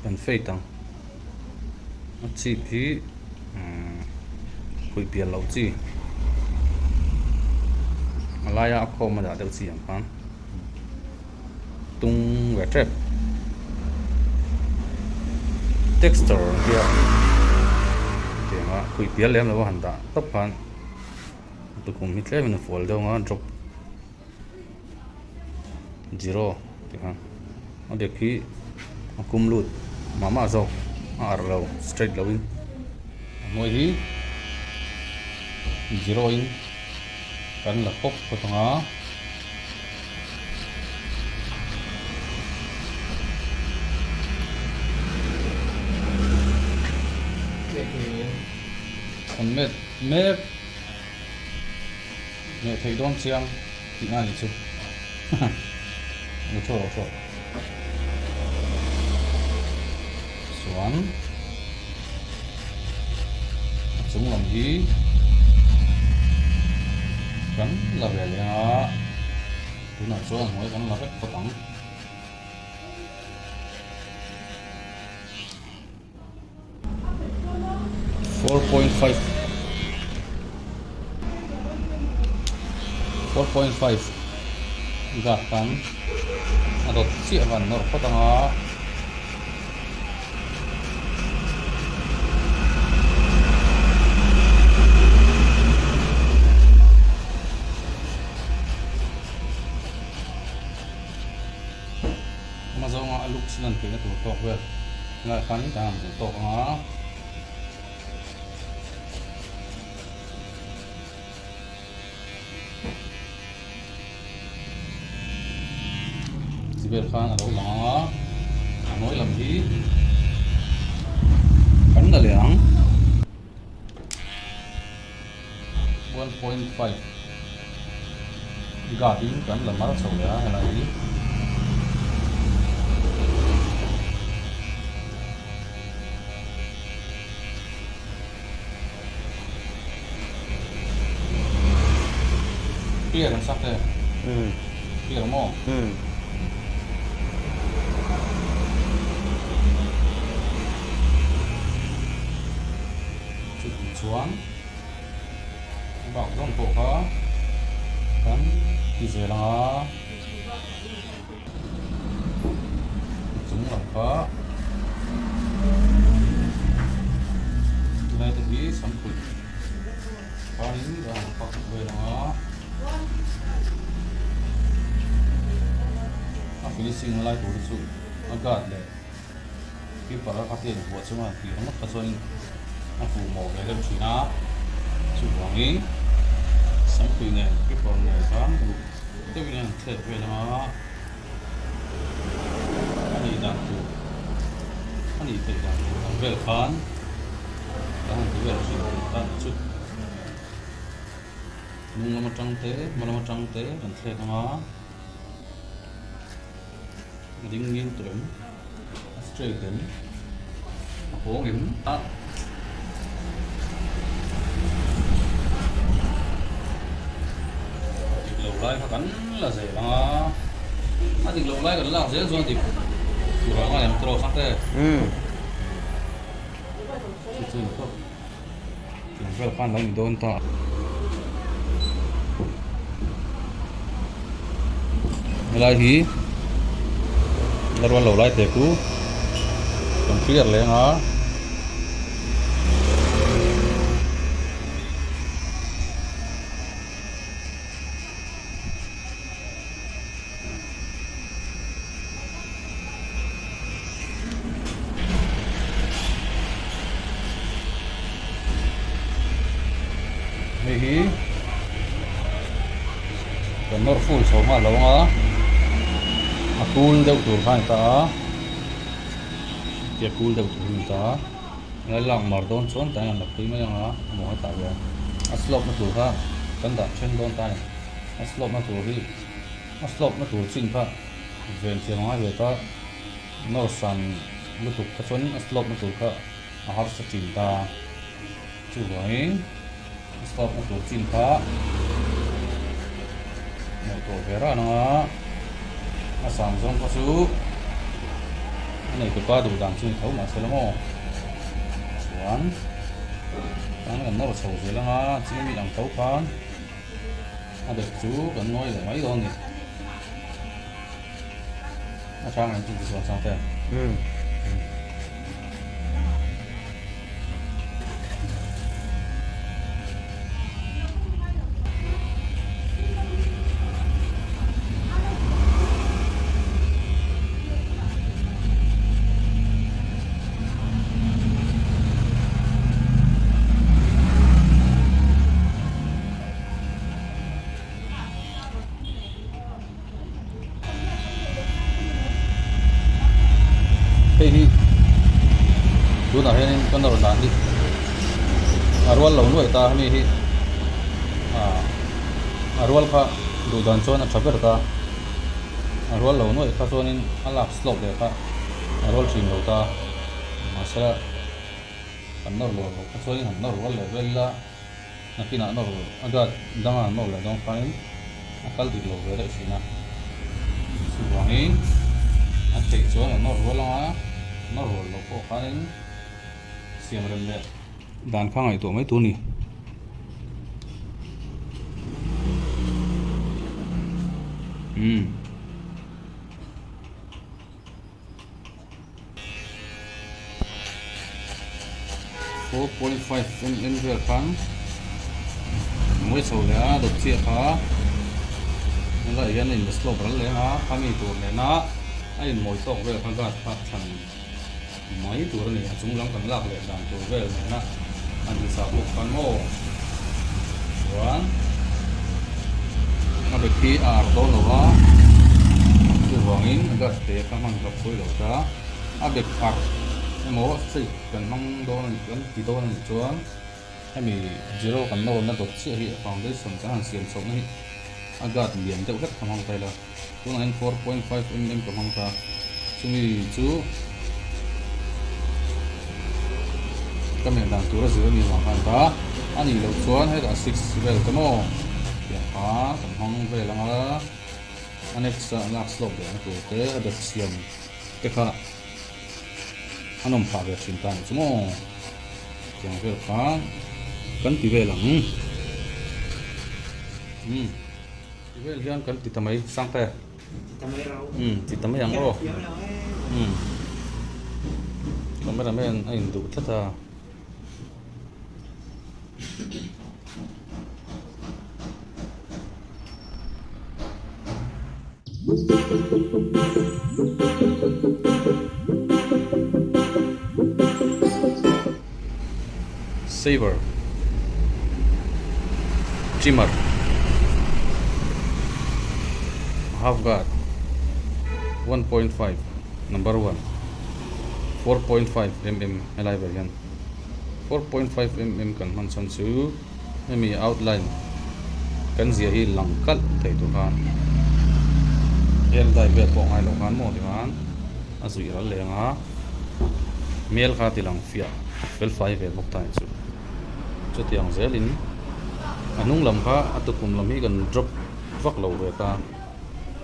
Kan fade ang. A chip hi phuih pian loh chi a laia a khawm a dah deuh chi ang khan tung ve tep texture ang hi a tiang a phuih pial lem lo a han dah tawp khan tukhum hi tlem in a fual deuh ang a drop. Zero tih kha a bag hi a kum lut mah mah zawk a arh lo straight lo in a hnuai hi zero in kan la pawp phawt ang a. Kan met mek. Hmeh theih dawn chiang tih na nih chu lo thaw lo thaw chuan a chung lam hi kan la ve leh a tunah chuan hnuai kan la vek phawt ang. 4.5 4.5 guard khan a dawt chiah van nawr phawt ang a. Hma zawnga a looks lan theihna tur tawk vel lai khan kan han duh tawk ang a. Chi vel khan a lo lang ang a, a hnuai lam hi kan la leh ang. 1.5 guard in kan la mar chho leh a helai hi. Clear an sak e. Clear maw? Chutih chuan bak zawng pawh kha kan ti zel ang a, chung lam kha helai te hi samkhuih khanin kan han pak vel ang a, a finishing lai tur te chu a guard leh. Keeper a khatin huah chuan tih ringawt kha chuanin a fuh mawh ve deuh thin a, chuvangin Sangpui nen keeper nen khan uluk deuhin an thlek vel ang a, a nih dan tur a nih theih dan tur ang vel khan kan han ti vel thin tih kha chu hnung lam atang te hma lam atang te kan thlek ang a. A ding ngil tawh em? A straight em? A hawng em? A dik lo lai kha kan la zel ang a, a dik lo lai kan lak zel chuan dik tur ah ngai ang tawh sak e. Chu chu ni phawt. Tiang vel khan lo ni dawn ta. Helai hi la rual lo lai te chu kan clear leng a. Hei hi kan nawr full chho nghal lo ang a a kul deuh tur kha a ni ta a tia kul deuh tur a ni ta a helai lak mar dawn chuan tlai an la pui mai ang a a maw hetah hian a slope na tur kha kan dah then dawn ta a ni a slope na tur hi a slope na tur chin kha ven thiam a ngai ve ta nawr san lutuk kha chuan a slope na tur kha a harsa thin ta chuvangin a slope na tur chin kha ngaihtuah ve ran ang a a san zawng kha chu A neitupa duh dan chu ni tho mahse la maw? Chuan tan kan nawr chho zel anga chimit ang tho khan a bek chu kan ngawi leh mai dawn a ni. A hrang em chu tichuan Sangte? Umm. Hei hi tunah hianin ka nawr dan hi a rual lo nuaih ta hemi hi ah a rual kha duh dan chuan a tha ber ta a rual lo nuaih kha chuanin a lak slope leh kha a rual thin lo ta mahse kan nawr lo kha chuanin han nawr rual leh vel ila. Nakinah nawr a guard danga nawr leh dawn khain a kal dik lo ve daih thin a. Chuvangin a theih chuan a nawr rual anga nawr rual loh pawh khanin siam rem leh dan kha ngaihtuah mai tur a ni. Umm. 4.5 mm vel khan mawi chho leh a dawt chiah kha helaiah hian a in slope ral leh ang a khami tur nena a in mawi tawk vel kha guard kha thlan mai tur a ni a chung lam kan lak leh dan tur vel nena a in sa bawk khan maw chuan a bag hi a ar dawn lo a chuvangin guard te kha hman ka phawi lo ta a bag ar emaw straight kan hmang dawn a nih kan ti dawn a nih chuan hemi zero kan nawrna dawt chiah hi foundation kan han siam chhohna hi a guard lian deuh hlek ka hmang ta ila tunah hian 4.5 mm ka hmang ta chumi chu ka meh dan tur a zir a nih avang khan ta a nih loh chuan hetah 6 vel te maw tiang kha kan hmang vel ang a a next ah lak slope lehna tur te a dawt siam te kha a nawm phah ve thin ta nih chu maw tiang vel kha kan ti vel ang umm ti vel hian kan ti ta mai Sangte umm ti ta mai ang aw umm camera man a induh tlat a. Saver Trimmer Half guard 1.5 Number 1 4.5 mm helai ber hian 4.5 mm kan hman chhan chu hemi outline kan ziah hi lang kalh thei tur khan hair dye vel pawh ngai loh khan maw ti khan a zuih ral leh ang a hmel kha ti lang fiah fel fai ve bawk ta ni chu chutiang zelin a hnung lam kha a tukum lam hi kan drop vak lo ve ta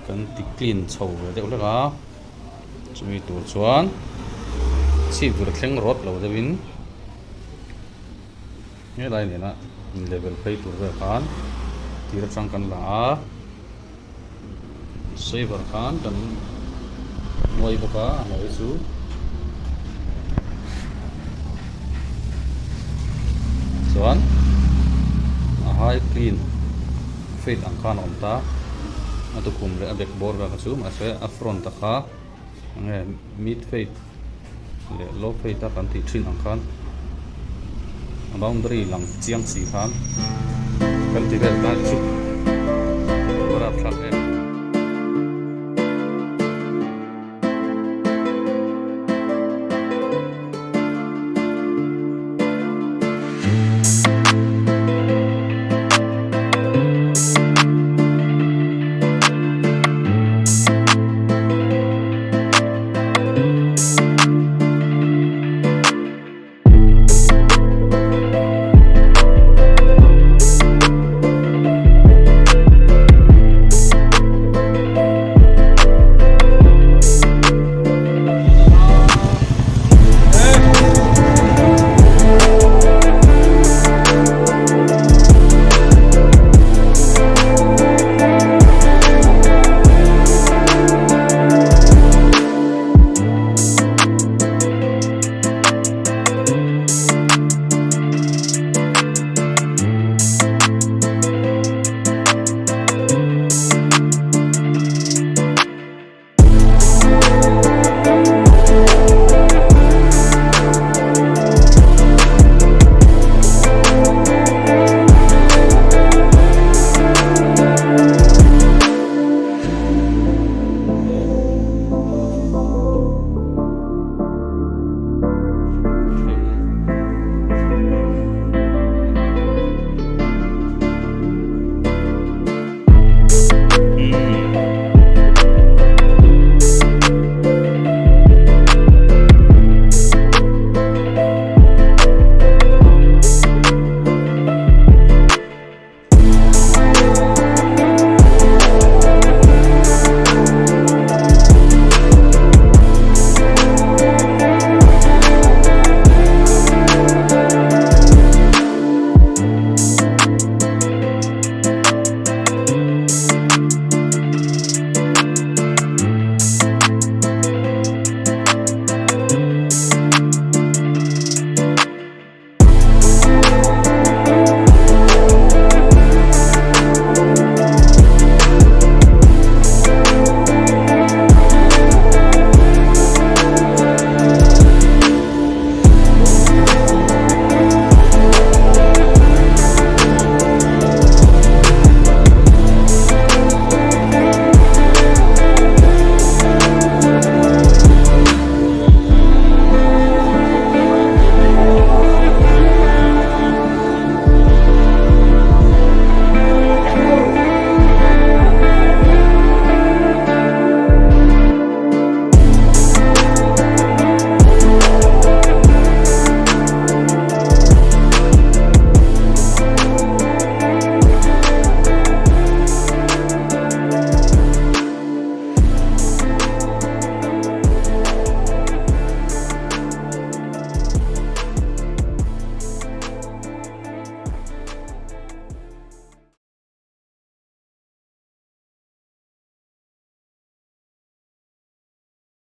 kan ti clean chho ve deuh hlek a. Chumi tur chuan chhip vir thleng rawt lo deuhin helai nena in level phei tur vel khan tir atang kan la a, saver khan kan nuai bawk a a hnuai chu chuan a high clean fade ang khan a awm ta a tukhum leh a back bawr vel kha chu mahse a front a kha enge mid fade leh low fade a kan tih thin ang khan a boundary lang chiang si khan kan ti vel ta chu a rapthlak em.